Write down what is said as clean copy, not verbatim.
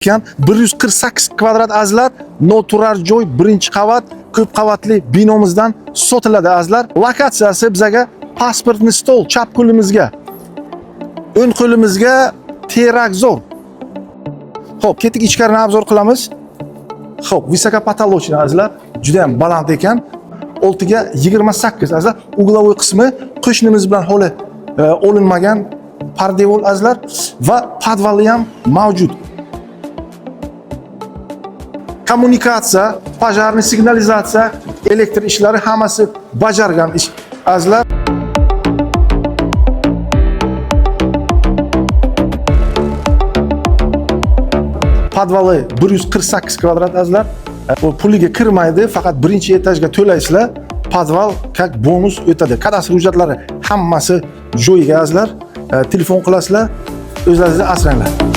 Ekan, 148 kvadrat, azizlar, noturar joy, birinchi qavat, ko'p qavatli binomizdan sotiladi, azizlar. Lokatsiyasi bizaga паспортный стол chap qo'limizga, o'ng qo'limizga terakzor. Xo'p, ketdik, ichkarini обзор qilamiz. Xo'p, высокопотолочный, azizlar, juda ham baland ekan. 6 ga 28, azizlar. Угловой qismi qo'shnimiz bilan holi olinmagan pardevol, azizlar, va podvali ham mavjud. Kommunikatsiya, пожарный signalizatsiya, elektr ishlari hammasi bajargan ish, azizlar. Podvali 148 kvadrat, azizlar. Bu puliga kirmaydi, faqat birinchi etajga to'laysizlar. Podval как bonus o'tadi. Kadastr hujjatlari hammasi joyiga, azizlar. Telefon qilasizlar, o'zlaringizni asranglar.